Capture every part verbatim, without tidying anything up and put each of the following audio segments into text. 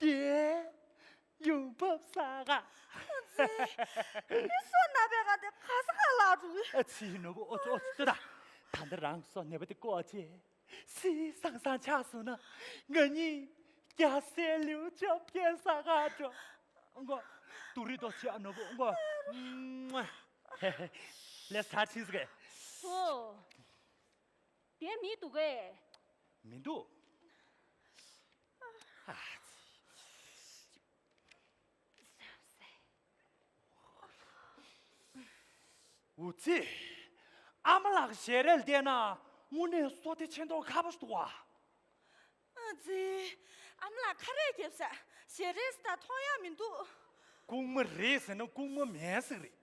རྒན། ཡོང་འབབ་ས་ག་ཨ་ཙི། མི་སོ་ན་པའི་ག་དེ་ག་ས་ག་ལ་འགྲོ་གི་ཨ་ཙི་ནོར་བུ། ཨོ་ཙི་ཨོ་ཙི། ལྟོས་དང་། ད་ལྟ་རང་སོ་ནད་པ་དེ་བཀོག་བྱས། སི་སང་སང་ཆགས་སོང་ན། ང་གཉིས་རྒྱལ་སའི་ལེའུ་ཅོ་སྐྱེལ་ས་ག་འགྲོ། མགོ། དུག་རིགས་ཏོག་ཅིག་ཨ་ནོར་བུ། མགོ། ལས་ས་ཕྱིན་ཟེར་གི་ཧོ། དེ་མི་འདུག་གས། མི་འདུག་ཨ་ཙི། འུ་ཙི། ཨ་མ་ལགས་ཞལ་རས་བལྟས་ན་དངོས་གནས་བསོད་བདེ་ཆེ་མདོག་ཁ་པོ་ཞིག་འདུག་བ། ཨ་ཙི། ཨ་མ་ལགས་ཁ་རས་བརྒྱབ་ས། ཞལ་རས་ད་མཐོང་ཡག་མི་འདུག་ལྐུགས་མ་རེད་ཟེར་ན་ལྐུགས་མ་མེད་ཟེར་རེད།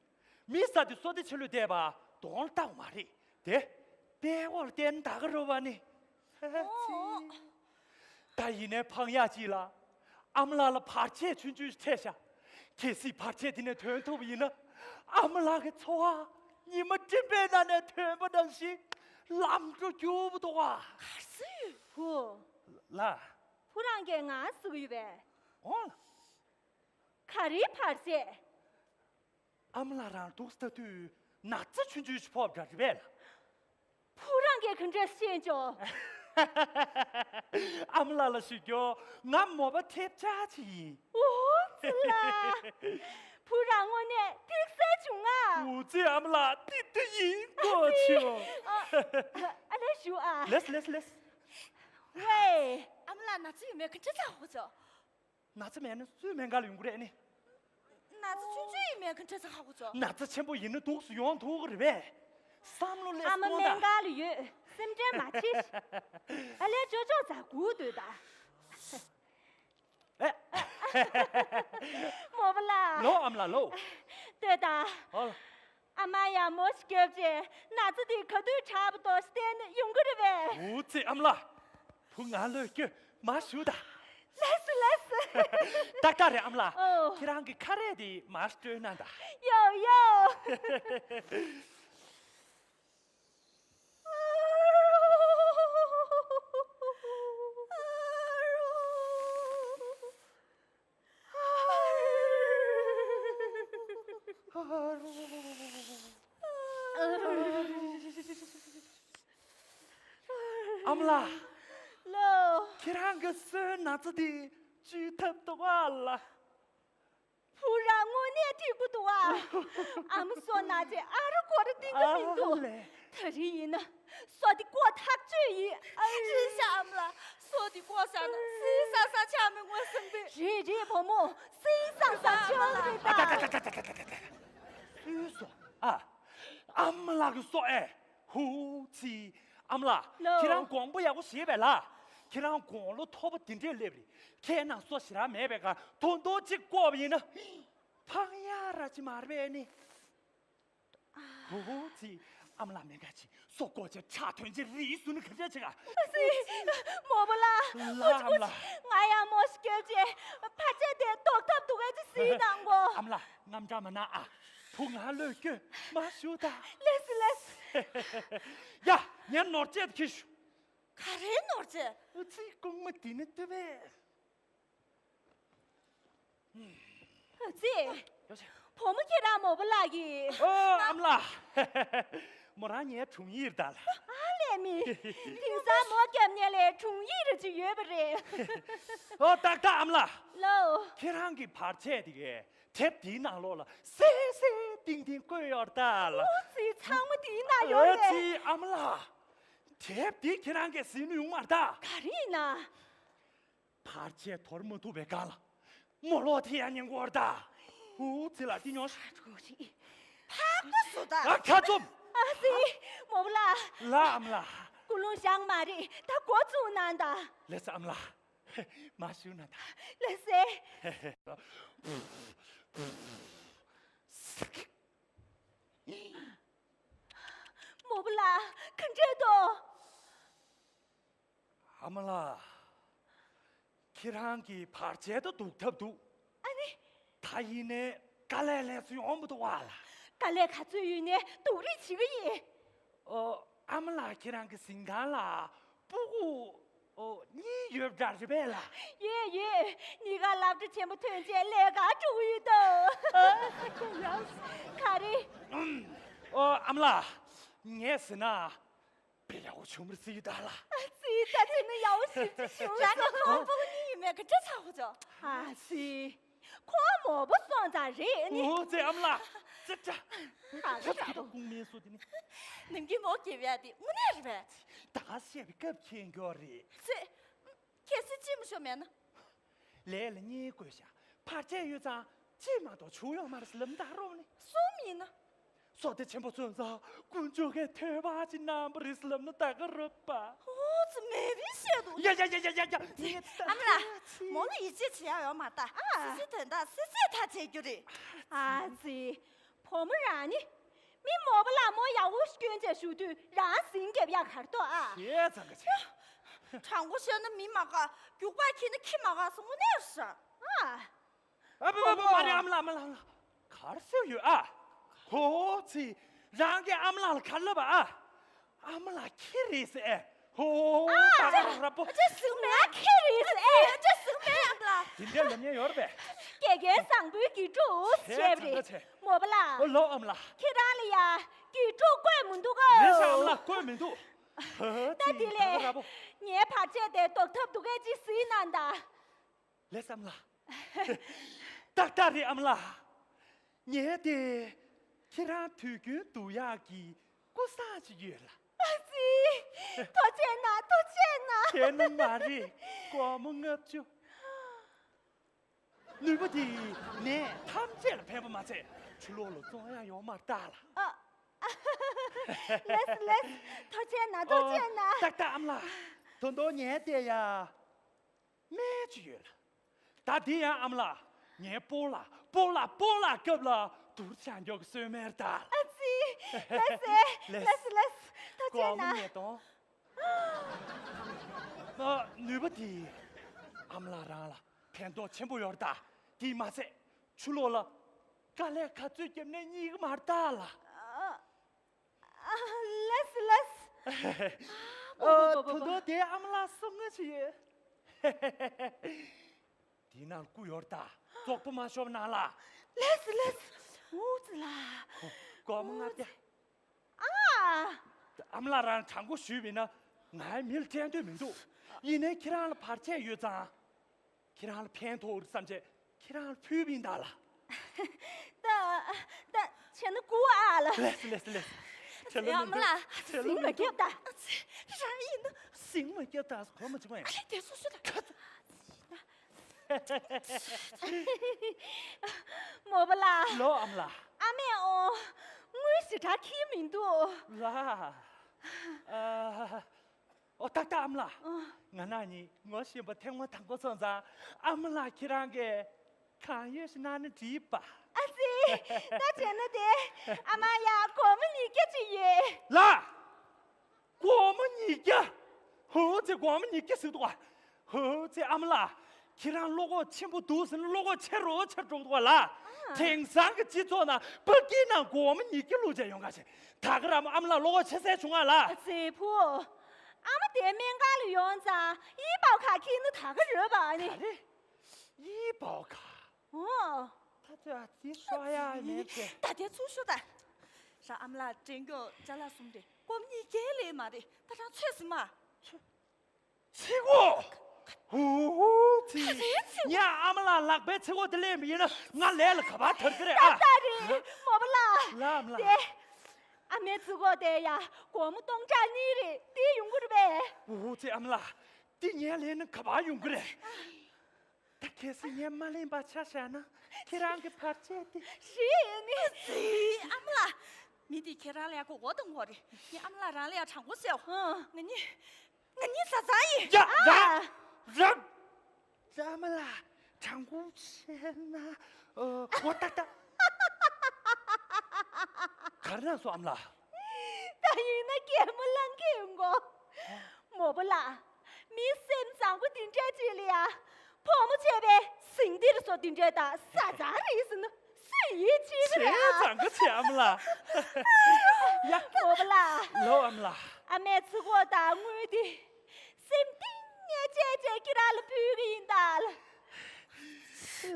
མི་ས་དེ་བསོད་བདེ་ཆེ་ལོས་བལྟས་པ་གདོང་ལྟ་བ་མ་རེད་དེ། དཔེ་འོར་བལྟས་ན་ད་ག་རུ་བ་ནི། ཨོ། ད་ཡིན་ནའི་ཕངས་ཡག་ཅིག་ལ། ཨ་མ་ལགས་ལ་བར་ཆད་ཆུང་ཆུང་ཞིག་འཕྲད་ཤག་གལ་སྲིད་བར་ཆད་དེ་ནས་ཐོན་ཐུབ་པ་ཡིན་ན། ཨ་མ་ལགས་ཀྱི་འཚོ་བ་ཉི་མ་སྤྲིན་པའི་ནང་ནས་ཐོན་པ་ནང་བཞིན་ལམ་འགྲོ་རྒྱུ་བོ་འདུག་བ། གར་སོང་ཡོད། བུ། ལ། བུ་རང་གིས་ང་ཟེར་གི་ཡོད་པས། ཨོ། ག་རེའི་བར་ཆད། ཨ་མ་ལགས་རང་འདུག་ལྟ་དུས་ན་ཚ་ཆུང་ཆུང་ཞིག་ཕོག་པ་འདྲ་རེད་པས་ལ། བུ་རང་གིས་ག་འདྲ་ཤེས་ཅོ། ཨ་མ་ལགས་ལ་ཞུ་རྒྱུ་ང་མོ་པ་ཐེབས་ཆག་ཅིག་ཡིན། འོ་ཙི་ལ། བུ་རང་དངོས་གནས་ཐིག་གསལ་བྱུང་ང་། འུ་ཙི་ཨ་མ་ལགས་ཏི་ཏི་ཡིན་གོ་ཆོ། ཨ་ཨ་ལས་ཞུ་ཨ། ལེས་ལེས་ལེས། ཝེ། ཨ་མ་ལགས་ན་ཚ་ཡོད་མེད་ག་འདྲ་ཆགས་ཧོ་ཆོ། ན་ཚ་མེད་ན་སུས་སྨན་ཁང་ལ་ཡོང་གི་རེད་ནི། ན་ཚ་ཆུང་ཆུང་ཡིན་མིན་ག་འདྲ་ཚ་ཁག་པོ་ཚོ། ན་ཚ་ཆེན་པོ་ཡིན་ན་འདུག་སུ་ཡོང་ཐུབ་ཀྱི་རེད་པས། བསམ་བློ་ལས་ཨ་མ་སོང་ད། སྨན་ཁང་ལ་ཡོད། སེམས་ཁྲལ་མ་བྱེད། ཨ་ལས་ཅོ་ཅོ་ཛ་སྒུག་སྡོད་ད། ཨེ། མོ་པ་ལགས། ལོ་ཨ་མ་ལགས་ལོ། ལྟོས་ད། ཨོ། ཨ་མ་ཡག་མོ་ཞིག་སྐྱོབ་བྱས་ན་ཚ་དེ་ག་དུས་དྲག་པ་དོ་ཞིག་བལྟས་ནས་ཡོང་གི་རེད་པས། འུ་ཙི་ཨ་མ་ལགས། བུ་ང་བློས་སྐྱོ་མ་ཞུ་ད། ལེས་ལེས། ཏག་ཏག་རེད་ཨ་མ་ལགས། ཨོ། ཁྱེད་རང་གི་ཁ་རས་དེ་མར་སྤྲོད་གནང་ད། ཡོ་ཡོ། ཨ་མ་ལགས། ལོ། ཁྱེད་རང་གི་སོའི་ན་ཚ་དེ་བཅོས་ཐབས་འདུག་ག་ལ། བུ་རང་དངོས་གནས་འགྲིག་པོ་འདུག་ཨ། ཨ་མ་སོ་ན་ཚ་ཨ་རུ་སྐོར་རུ་གཏིང་གི་མི་འདུག་ཨ་ལས། ད་རིང་ཡིན་ན་སོ་དེ་བཀོག་ཐག་ཆོད་ཡིན། ཨ་རེད་ཤག་ཨ་མ་ལགས། སོ་དེ་བཀོག་བཞག་ན་སིང་སང་སང་ཆགས་མི་དངོས་བསམ་པས། རེད་རེད་བུ་མོ། སིང་སང་སང་ཆགས་རེད་ད། ཨ་ད་ད་ད་ད་ད་ད་ད། སོ་ཨ། ཨ་མ་ལགས་ཀྱི་སོ་ཨེ། ཧུ་ཙི། ཨ་མ་ལགས། ལོ། ཁྱེད་རང་དགོངས་པ་ཡག་པོ་བཞེས་པས་ལ། ཁྱེད་རང་དགུང་ལོ་མཐོ་པོ་དེ་འདྲས་སླེབས་རེད། ཁྱེད་ནང་སོ་ཞེ་དྲག་མེད་པའི་ཁར་དོ་དོ་གཅིག་བཀོག་པ་ཡིན་ན། ཕངས་ཡག་ར་ཅིག་མ་རེད་པས་ནི། ཧུ་ཙི། ཨ་མ་ལགས་སྨན་ཁང་ཕྱིན། སོ་བཀོག་བྱས་ཁྲག་ཐོན་རྗེས་རིལ་སོང་ན་ག་འདྲས་བྱེད་ག་ཨ་ཙི། མོ་པ་ལགས། ལ་ཨ་མ་ལགས། ང་ཡག་མོ་ཞིག་སྐྱོབ་བྱས་བར་ཆད་དེ་ཟློག་ཐབས་འདུག་གས་ཅིག་གཟིགས་གནང་གོ་ཨ་མ་ལགས་དངངས་སྐྲག་མ་གནང་ཨ། བུ་ང་བློས་སྐྱོ་མ་ཞུ་ད། ལེས་ལེས། ཡ། ངས་ནོར་རྫས་དེ་ཁྱེར་ཤོག་ག་རེའི་ནོར་རྫས། ཨ་ཙི་རྐུན་མ་དེ་ནི་ལྟོས་པས། ཨ་ཙི། ཡོ་ཆེ། བུ་མོ་ཁྱེད་རང་མོ་པ་ལགས་ཀྱི། ཨོ་ཨ་མ་ལགས། མོ་རང་ངའི་དྲུང་ཡིག་རེད་ད་ལ། ཨ་ལས་མི། དེང་སང་མོ་རྒྱབ་གཉེར་ལས་དྲུང་ཡིག་རེ་ཅིག་ཡོད་པ་རེད། ཨོ་ཏག་ཏག་ཨ་མ་ལགས། ལོ། ཁྱེད་རང་གི་བར་ཆད་དེ་གས། དེབ་འདིའི་ནང་ལོགས་ལ་གསལ་གསལ་ཏིང་ཏིང་བཀོད་ཡོད་རེད་ད་ལ། ཨོ་ཙི་ཚང་མ་འདིའི་ནང་ཡོད་རེད། ཨོ་ཙི་ཨ་མ་ལགས། དེབ་འདི་ཁྱེད་རང་གིས་གཟིགས་ནུས་ཡོང་མ་རེད་ད། ག་རེ་ཡིན་ན། བར་ཆད་དོར་མ་ཐུབ་པའི་སྒང་ལ་མོ་ལོག་ཐེ་ཡང་ཉན་གོ་རེད་ད། ཨོ་ཙི་ལ་འདི་ཉོ་ཤོག་ཕག་པ་བཟོ་ད། ཨ་ཁ་བཙུམ། ཨ་ཙི། མོ་པ་ལགས། ལ་ཨ་མ་ལགས། ཀུན་སློང་བཞག་མ་རེད་ད་འགོ་བཙུགས་གནང་ད། ལེས་ཨ་མ་ལགས། མ་ཞུ་ན་ད། ལགས་སེ། མོ་པ་ལགས་ག་འདྲས་འདུག་ཨ་མ་ལགས། ཁྱེད་རང་གི་བར་ཆད་དུ་འདུག་ཐབས་འདུག་ཨ་ནི། ད་ཡིན་ནའི། དཀའ་ལས་ལས་སུ་ཡོང་མི་འདུག་བ་ལ། དཀའ་ལས་ག་ཚོད་ཡོད་ནའི་སྡུག་རུས་བྱེད་ཀྱི་ཡིན། ཨོ། ཨ་མ་ལགས་ཁྱེད་རང་གི་གཟིམ་ཁང་ལ་སྤུ་གུ་ཨོ་གཉིས་ཡོད་པ་འདྲ་རེད་པས་ལ། ཡོད་ཡོད། གཉིས་ཀ་སློབ་གྲྭ་ཆེན་པོ་ཐོན་རྗེས་ལས་ཀ་འགྲོ་གི་ཡོད་དོ། ག་རེ། ཨོ་ཨ་མ་ལགས། ངས་ཟེར་ན། དཔེ་ཡག་པོ་བྱུང་བར་བརྩི་ཡི་ད་ལ། ཨ་ཙི། ད་དེ་ནི་ཡག་པོ་ཞེ་པོ་ཅིག་བྱུང་། རང་གི་ཁོང་སྤུ་གུ་གཉིས་ཡིན་མེད་ག་འདྲ་ཆགས་པ་བྱུང་། ཨ་ཙི། ཁོང་མོ་པོ་སོང་ཙང་རེད་ནི། འོ་ཙི་ཨ་མ་ལགས། ཙི་ཙ། ཧ་ག་ད་ད་ཁོང་མིན་སུ་དེ་ནི། ནམ་རྒྱུན་མོ་སྐྱེ་བའི་དེ་དངོས་གནས་རེད་པས། ད་ག་བཤད་པའི་སྐབས་ཁྱེད་མགྱོགས་རེད། ཙི། ཁྱེད་སྲིད་ཅི་མི་ཤོ་མེད་ན། ལས་ལ་གཉིས་བསྐོས་ཤག་ཕར་ཆེར་ཡོད་ཙང་ཅི་མ་གཏོགས་བྱུང་ཡོང་མ་རེད་ལབ་ད་རོགས་ནི། སོམ་ཡིན་ན། སོ་དེ་ཆེན་པོ་ཚོན་ས་དཀོན་མཆོག་གི་ཐོད་པ་ཅིག་གནང་པ་རེད་ལབ་ན་ད་ག་རོགས་པ། ཨོ་ཙི་མེད་པའི་བཤད་འདུག་ཡ་ཡ་ཡ་ཡ་ཡ་ཡ། ངས་ད་ཨ་མ་ལགས། མོ་ལ་ཡིད་ཆེས་བྱེད་ཡ་ཡོད་མ་རེད་ད། ཨ། སི་སི་དོན་དག་སི་སི་ད་བྱེད་རྒྱུ་རེད། ཨ་ཙི། བུ་མོ་རང་ནི། མི་མོ་པ་ལ་མོ་ཡག་པོ་སྐྱོན་ཅེས་ཞུ་དུས་རང་ཟིང་རྒྱབ་ཡག་གར་ཏོ་ཨ། ཤེས་ཚང་ག་ཆེ། དྲང་པོ་བཤད་ན་མི་མ་དགའ། རྒྱུག་པ་ཁྱེར་ན་ཁྱི་མ་དགའ་སོང་ངོ་ནས་ཤ། ཨ། ཨ་བ་བ་བ། མ་རེད་ཨ་མ་ལགས་ཨ་མ་ལགས་ཨ་མ་ལགས། གར་སེ་ཡོད་ཨ། ཧོ་ཧོ་ཚི། རང་གི་ཨ་མ་ལགས་ལ་གར་ལབ་ཨ། ཨ་མ་ལགས་ཁྱི་རེད་ཟེར། ཧོ་ཧོ་ཧོ། ཨ། ད་ག་རང་ར་པོ། ཨ་ཅེ་ཟིང་མེད་ཁྱི་རེད་ཟེར། ཨ་ཅེ་ཟིང་མེད་ཨ་མ་ལགས། དེ་འདྲ་ལབ་མཁན་ཡོད་རེད་པས། དགེ་རྒན་བཟང་པོའི་དགེ་ཕྲུག་བྱས་པ་རེད། མོ་པ་ལགས། ཨོ་ལོ་ཨ་མ་ལགས། ཁྱེད་རང་ལ་ཡ་དགེ་ཕྲུག་བསྐོས་མི་འདུག་ག་རེད་ཤག་ཨ་མ་ལགས་བསྐོས་མི་འདུག་ཧ་ཧ། ད་དེ་ལས་ད་ག་ར་པོ། ངའི་བར་ཆད་དེ་ཟློག་ཐབས་འདུག་གས་ཅིག་གཟིགས་གནང་དང་། ལེགས་ཨ་མ་ལགས། ཏག་ཏག་རེད་ཨ་མ་ལགས། ངས་དེ་ཁྱེད་རང་དུས་རྒྱུན་འདུག་ཡག་གི་སྐུ་སྲང་ཅིག་ཡོད་ལ། ཨ་ཙི། ཐུགས་རྗེ་གནང་ཐུགས་རྗེ་གནང་། དེ་ནི་མ་རེད། སྒོར་མོ་ལྔ་བཅུ། ནུས་པ་དེ་ནད་ཐམས་ཅད་ལ་ཕན་པ་མ་ཚད་ཆུ་ལོག་ལ་བཙོང་ཡག་ཡོད་མ་རེད་ད་ལ། ཨ། ལེགས་ལེགས། ཐུགས་རྗེ་གནང་ཐུགས་རྗེ་གནང་། ཏག་ཏག་ཨ་མ་ལགས། ད་དུང་ངས་དེ་ཡ། སྨན་ཅིག་ཡོད་ལ། ད་འདི་ཡང་ཨ་མ་ལགས། ངའི་སྤོ་ལགས་སྤོ་ལགས་སྤོ་ལགས་སྐབས་ལ་དུར་ཆ་མགྱོགས་ཀྱི་གསོལ་སྨན་རེད་ད། ཨ་ཙི། ལེགས་སེ། ལེགས་སེ་ལེགས་སེ། ཐུགས་རྗེ་གནང་། སྒོར་མོ་ཉིས་སྟོང་། ཨ། ནུས་པ་དེ་ཨ་མ་ལགས་རང་ལ་ཕན་ཐོགས་ཆེན་པོ་ཡོད་རེད་ད། དེས་མ་ཚད་ཆུ་ལོག་ལ་དཀའ་ལས་ག་ཚོད་བརྒྱབ་ནའི་རྙེད་ཀྱི་མ་རེད་ད་ལ། ཨ། ཨ། ལེགས་སེ་ལེགས་སེ། ཨ། ཨོ། ད་དུང་དེ་ཨ་མ་ལགས་གསུང་ངོ་ཅི་ཡོད། དེའི་ནང་སྐུ་ཡོད་རེད་ད། བཙོག་པ་མ་ཤོར་ནང་ལ། ལེགས་སེ་ལེགས་སེ། འོ་ཙི་ལ། སྒོར་མོ་ལྔ་བརྒྱ། ཨ། ཨ་མ་ལགས་རང་དྲང་པོ་ཞུས་པ་ཡིན་ན་ང་མི་ལ་སྤྲད་འདོད་མི་འདུག་ཡིན་ནའི་ཁྱེད་རང་ལ་བར་ཆད་ཡོད་ཙང་། ཁྱེད་རང་ལ་ཕན་ཐོགས་རེད་བསམ་བྱས་ཁྱེད་རང་ལ་ཕུལ་བ་ཡིན་ད་ལ། ད་ད་བྱས་ན་སྐུ་ཨ་ལ། ལེགས་སེ་ལེགས་སེ་ལེགས་སེ། ཨ་མ་ལགས། ཟིང་མ་རྒྱབ་ད། རང་ཡིན་ན། ཟིང་མ་རྒྱབ་ད་གོ་མ་བྱུང་བས། ཨ་ལེ་དེ་སུ་སུ་ད། མོ་པ་ལགས། ལོ་ཨ་མ་ལགས། ཨ་མས་ཨོ། དངུལ་ཞེ་དྲག་འཁྱེར་མི་འདུག་ལ། ཨ། ཨོ་ཏག་ཏག་ཨ་མ་ལགས། ཨ། ང་རང་གཉིས་ངོ་ཤེས་པ་ཐེངས་མ་དང་པོ་སོང་ཙང་ཨ་མ་ལགས་ཁྱེད་རང་གིས་གང་ཡོད་ཞིག་གནང་ན་འགྲིག་པ། ཨ་ཙི། ད་བྱས་ན་དེ་ཨ་མ་ཡ་སྒོར་མོ་ཉིས་བརྒྱ་ཅིག་ཡོད། ལགས། སྒོར་མོ་ཉིས་བརྒྱ། ཧོ་ཙི་སྒོར་མོ་ཉིས་བརྒྱ་ཟེར་འདུག་ཨ། ཧོ་ཙི་ཨ་མ་ལགས། ཁྱེད་རང་བློ་ཁོག་ཆེན་པོ་འདུག་ཟེར་ན་བློ་ཁོག་ཆེ་རུ་ཆེ་རུ་འགྲོ་འདུག་ལ། ཨ། དེང་སང་གི་སྤྱི་ཚོགས་ནང་པ་ཀི་ནང་སྒོར་མོ་ཉིས་བརྒྱ་བླུགས་བྱས་ཡོང་ག་ཞེས། ད་ག་རང་ཨ་མ་ལགས་བློ་ཁོག་ཆེ་སའི་བྱུང་ང་ལ། ཨ་ཙི་བུ། ཨ་མ་དེ་སྨན་ཁང་ལ་ཡོང་ཙང་ཡིན་པའོ་ཁ་ཁྱི་ནི་ད་ག་རོལ་བ་ནི། ག་རེ། ཡིན་པའོ་ཁ། ཨོ། ད་ཚོད་ཨ་ཙི་ཤོ་ཡ་མེད་ཚེ། ད་དེ་ཚུར་ཤོ་ད། རང་ཨ་མ་ལགས་དྲན་རྒྱུ་ཅ་ལག་གསུམ་རེད་སྒོར་མོ་ཉིས་བརྒྱ་ལས་མ་རེད་ད་རང་ཚོད་ཟིན་མ། ཚོད། ཚིག་གོ། ཧུ་ཧུ་ཚིག་ད་རེད་ཚིག་གོ། ངས་ཨ་མ་ལགས་ལག་པའི་ཚིག་གོ་དེ་ལེན་པ་ཡིན་ན་ང་ལས་ལ་ག་པར་དར་གི་རེད་ཨ། ད་རེད་མོ་པ་ལགས། ལ་ཨ་མ་ལགས། དེ། ཨ་མའི་ཚིག་གོ་དེ་ཡ་སྒོར་མོ་སྟོང་ཕྲག་གཉིས་རེད་དེ་ཡོང་གི་རེད་པས། ཧུ་ཧུ་ཚིག་ཨ་མ་ལགས། དེ་ངས་ལེན་ན་ག་པར་ཡོང་གི་རེད། ད་གལ་སྲིད་ངས་མ་ལེན་པ་ཆ་བཞག་ན་ཁྱེད་རང་གི་བར་ཆད་དེ། རེད་ནི། ཨ་མ་ལགས། མི་འདི་ཁྱེད་རང་ལ་ཡ་གོ་གོ་དང་གོ་རེད། ངས་ཨ་མ་ལགས་རང་ལ་ཡ་དྲང་པོ་ཟེར། ཨ། ང་གཉིས། ང་གཉིས་བཟའ་ཚང་ཡིན། ཡ། ཨ། རང་། རང་། ཨ་མ་ལགས་དྲང་པོ་བཤད་ན། ཨོ་ཏག་ཏག་ག་རེ་ན་སོ་ཨ་མ་ལགས། ད་ཡིན་ན་གད་མོ་ལངས་ཀྱི་ཡོང་གོ། མོ་པ་ལགས། མི་སེམས་བཟང་པོ་འདི་འདྲས་ཅིག་ལ་ཡ། ཕོ་མོ་བྱས་པའི་ཟིང་འདིར་སོ་འདི་འདྲས་དང་ས་ཚང་རེད་ཟེར་ན་སུ་ཡིན། དེ་ཙང་ག་ཆེ་ཨ་མ་ལགས། ཡ། ཨོ་པ་ལགས། ལོ་ཨ་མ་ལགས། ཨ་མའི་ཚིག་གོ་དང་དངུལ་དེ་སེམས་གཏིང་ནས་བཅད་བཅད་ཁྱེད་རང་ལ་ཕུལ་གི་ཡིན་ད།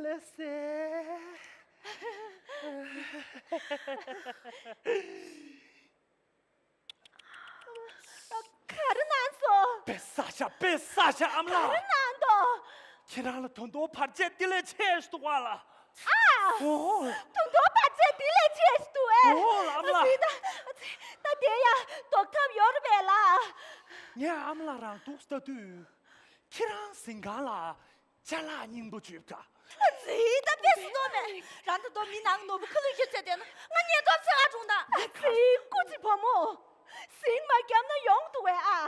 ལགས་སེ། ག་རེ་གནང་སོང་། དཔེ་ས་ཆ་དཔེ་ས་ཆ་ཨ་མ་ལགས། ག་རེ་གནང་འདུག་ཁྱེད་རང་ལ་ད་དུང་བར་ཆད་འདི་ལས་ཆེ་ཞིག་འདུག་པ་ལགས། ཨ། ཨོ། ད་དུང་བར་ཆད་འདི་ལས་ཆེ་ཞིག་འདུག་ཨེ། ཨོ་ལགས་ཨ་མ་ལགས། ད་ད་དེ་ཡ་ལྡོག་ཐབས་ཡོད་རེད་པས་ལགས། ངས་ཨ་མ་ལགས་རང་འདུག་ལྟ་དུས་ཁྱེད་རང་གཟིམ་ཁང་ལ་ཅ་ལག་རྙིང་པ་བཅུག་ག་ཨ་ཙི། ད་དཔེ་སྲིད་དོ་མེད། རང་ད་དུང་མི་ནང་ནོར་བུ་ཁ་ལུད་ཁྱེར་བྱས་བསྡད་ན་ང་ཉེན་རྟོག་འཚེ་བ་བྱུང་ན། ཨ་ཙི། སྐུ་མཁྱེན་བུ་མོ། གཟིམ་མ་བརྒྱབ་ན་ཡོང་འདུག་པས་ཨ།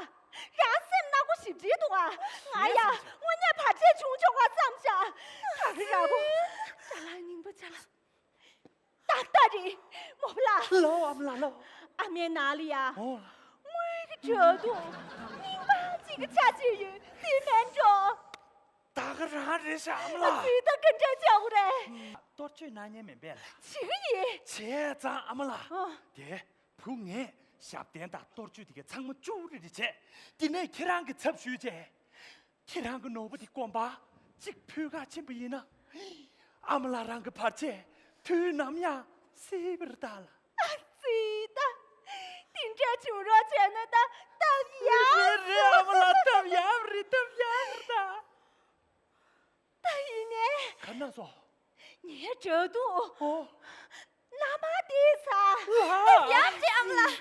རང་སེམས་ནག་པོ་ཞེ་དྲག་འདུག་ཨ། ང་ཡ་དངོས་གནས་བར་ཆད་བྱུང་ཆོག་པ་བསམ་བཞག་ད་ག་ར་བོ། ཅ་ལག་རྙིང་པ་ཅ་ལག་ཏག་ཏག་རེད། མོ་པ་ལགས། ལོ་ཨ་མ་ལགས་ལོ། ཨ་མའི་ནང་ལ་ཡ། ཨོ། དངུལ་གྱི་དྲ་ཐོག་རྙིང་པ་གཅིག་གི་ཆ་ཅིག་ཡོད་དེ་མིན་འགྲོ། ད་ག་རང་རེད་ཤག་ཨ་མ་ལགས། ཨ་ཙི། ད་ག་འདྲ་བྱ་དགོས་རེད། གཏོར་བཅོས་གནང་མཁན་མིན་པས་ལགས། བྱེད་ཀྱི་ཡིན། བྱས་ཙང་ཨ་མ་ལགས། ཨ། དེ་བུ་ངས་ཞབས་བརྟན་དང་གཏོར་བཅོས་དེ་གའི་ཚང་མ་ཅུའུ་རི་རི་བྱས། དེ་ནས་ཁྱེད་རང་གི་ཚབ་ཞུས་བྱས། ཁྱེད་རང་གི་ནོར་བུ་དེ་གོམ་པ་གཅིག་ཕུད་ག་ཕྱིན་པ་ཡིན་ན། ཨ་མ་ལགས་རང་གི་བར་ཆད་དུས་ནམ་ཡང་སེལ་བར་གདའ་ལགས། ཨ་ཙི། ད་དེ་འདྲ་བྱུང་རོགས་བྱས་ན་ད་སྟབས་ཡག་རེད་རེད། ཨ་མ་ལགས་སྟབས་ཡག་རེད། སྟབས་ཡག་རེད་ད། ད་ཡིན་ནའི། ག་ན་སོ། ངའི་དྲ་ཐོག་ཨོ། མནའ་མ་དེ་ས། ལ། སྟབས་ཡག་རེད་ཨ་མ་ལགས།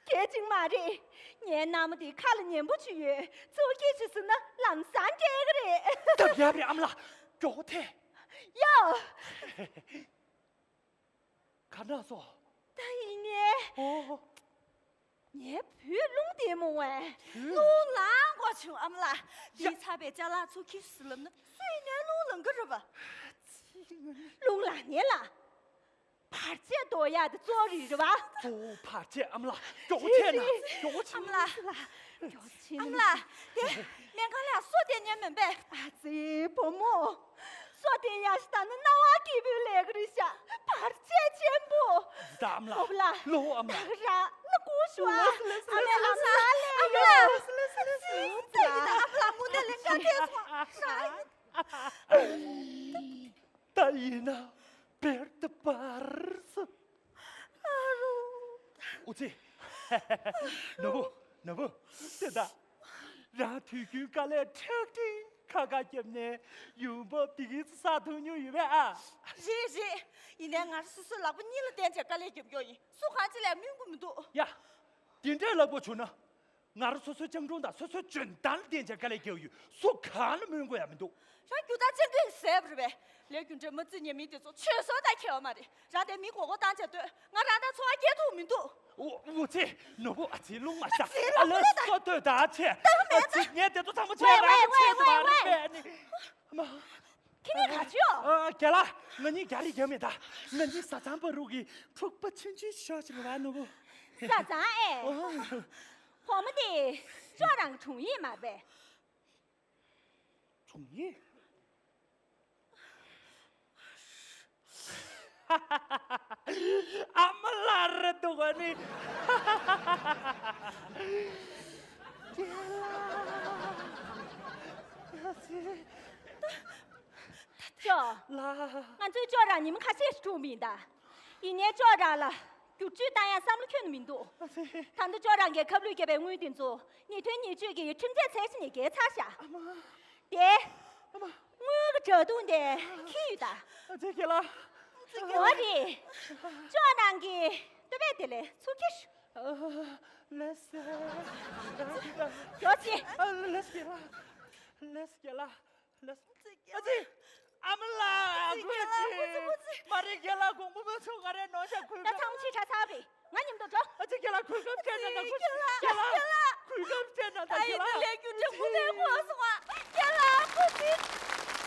སྐད་ཅིག་མ་རེད། ངའི་མནའ་མ་དེ་ཁ་ལ་ཉན་པོ་ཅིག་ཡོད། ཚུར་སྐྱེལ་ཞིག་ཟེར་ན་ལམ་སང་སྤྲད་གི་རེད། སྟབས་ཡག་རེད་ཨ་མ་ལགས། མགྱོགས་པོ་ཐད། ཡ། ག་འདྲ་སོང་། ད་ཡིན་ནའི། ཨོ། ངའི་བུས་རླུང་བསྡད་མོ་བས། རླུང་ལངས་དགོས་བྱུང་ཨ་མ་ལགས། ཡ། འདི་ཚ་བའི་ཅ་ལག་ཚུར་ཁྱེར་ཟེར་ལབ་ན་སུ་ཡིན་ནའི་རླུང་ལངས་གི་རེད་པ། རླུང་ལངས་ནའི་ལ། བར་ཆད་ཟློག་ཡག་དེ་གཙོ་བོ་རེད་པ། གཙོ་བོ་བར་ཆད་ཨ་མ་ལགས། མགྱོགས་པོ་ཐད་ན། མགྱོགས་པོ་ཕྱིན། ཨ་མ་ལགས། མགྱོགས་ཕྱིན། ཨ་མ་ལགས། དེ་སྨན་ཁང་ལ་སོ་བསྡད་ཉན་མིན་པས། ཨ་ཙི་བུ་མོ། སོ་བསྡད་ཡག་ཞིག་ལྟ་ན་རྣ་བ་སྐྱིད་པོའི་ལས་ཀ་རེད་ཤག་བར་ཆད་ཆེན་པོ། ད་ཨ་མ་ལགས། ཨོ་ལ། ལོ་ཨ་མ་ལགས། ད་རང་ལ་སྐུ་ཞུ་ཨ། ལོ་ཨ་མ་ལགས། ཨ་མ་ལགས། ཨ་མ་ལགས། ཨ་མ་ལགས་མུ་ནས་ལེན་ག་ཐེ་སོང་། ད་ཡིན་ན་བེར་ཏུ་པར་སོ། ཨ་རོ། ཨུ་ཙི། ནོར་བུ། ནོར་བུ། དེ་ད། རང་དུས་རྒྱུན་དཀའ་ལས་ཁྲག་ཁྲིག་ཁ་ཁ་བརྒྱབ་ནས་ཡོང་འབབ་དེ་གིས་བསགས་ཐུབ་མྱོང་ཡོད་པས་ཨ། རེད་རེད། ཡིན་ནའི་ང་རང་སོ་སོའི་ལག་པ་གཉིས་ལ་བརྟེན་བྱས་དཀའ་ལས་རྒྱབ་ཀྱོག་ཡིན། སུ་གང་ཅི་ལ་སྨོན་གྱི་མི་འདུག་ཡ། དེ་འདྲའི་ལབ་དགོས་བྱུང་ན། ང་རང་སོ་སོའི་སྤྱང་གྲུང་དང་སོ་སོའི་འཇོན་ཐང་ལ་བརྟེན་བྱས་དཀའ་ལས་རྒྱབ་ཡོད། སུ་གང་ལ་སྨོན་དགོས་ཡ་མི་འདུག་རང་རྒྱུ་དང་སྤྱང་ཀི་ཟེར་བ་རེད་པས། ལས་རྒྱུ་འབྲས་མ་བརྩི་ཉན་མི་དེ་ཚོ་ཆོས་སྲོལ་དང་འཁེལ་བ་མ་རེད། རང་དེ་མི་མགོ་སྐོར་བཏང་བྱས་སྡོད། ང་རང་དང་འཚོ་བ་སྐྱེལ་ཐུབ་མི་འདུག་ཨོ་ཨོ་ཙི། ནོར་བུ། ཨ་ཙི་རླུང་མ་ཤ། ཨ་ཙི་ཨ་ལས་སོ་སྡོད་ད་ཆེ། ཨ་ཙི་ངས་དེ་ཚོ་ཚང་མ་བྱས་པ་རེད། བྱས་ཏེ་མ་རེད་པས་ནི། མ། ཁྱེད་གཉིས་ག་ཅི་ཡོད། ཨ། རྒན་ལགས། ང་གཉིས་རྒྱག་རེས་རྒྱག་མེད་ད། ང་གཉིས་བཟའ་ཚང་བར་དུ་གི་འཁྲུག་པ་ཆུང་ཆུང་ཤོས་ཤིག་རེད་པ་ནོར་བུ། བཟའ་ཚང་ཨེ། ཨོ། བུ་མོ་དེ་ཅོག་རང་གི་དྲུང་ཡིག་མ་རེད་པས། དྲུང་ཡིག་ཨ་མ་ལགས་རེད་འདུག་ག་ནི། ཅོག་ལགས། ང་ཚོས་ཅོག་རང་ཉི་མ་ཁ་ཤས་ཤིག་འཁྲུག་མིན་ད། ཡིན་ནའི་ཅོག་རང་ལ་བསྒྱུར་བཅོས་བཏང་ཡག་བསམ་བློ་ཁྱོན་ནས་མི་འདུག་ད་ལྟ་ཅོག་རང་གིས་ཁབ་ལུད་བརྒྱབ་པའི་དངུལ་དེ་ཚོ་ཉིས་ཐོན་ཉེར་གཅིག་གི་ཁྲིམས་ཆད་ཚད་གཞི་ནས་བརྒལ་ཚར་ཤག་ཨ་མ། དེ། ཨ་མ། དངུལ་གྱི་དྲ་ཐོག་དེ་འཁྱེར་ཡོད་ད། ཨ་ཙི་རྒན་ལགས། འོ་རེད། ཅོག་རང་གི་ལྟོ་ཕད་དེ་ལས་ཚུར་ཁྱེར་ཤོག་ལགས་སེ། མགྱོགས་བྱེད། ཨ་ལགས་སེ་རྒན་ལགས། ལགས་སེ་རྒན་ལགས། ལགས་སེ། ཨ་ཙི། ཨ་མ་ལགས། ཨ་ཙི། ཨ་ཙི། མ་རེད་རྒན་ལགས། དགོངས་པ་མ་ཚོམ། ང་རའི་ནོར་ཤག་གུས། ད་ཚང་མ་ཕྱི་དྲགས་ཚར་བ་རེད། ང་མཉམ་དུ་འགྲོ། ཨ་ཙི་རྒན་ལགས། གུས་ཁབ་སྤྲད་ན་ད། གུས། རྒན་ལགས། རྒན་ལགས། གུས་ཁབ་སྤྲད་ན་ད། ད་ཡིན་ན་ལས་རྒྱུ་འབྲས་མུ་མཐུད་གོ་སོང་ཨ། རྒན་ལགས་སྐུ་མཁྱེན།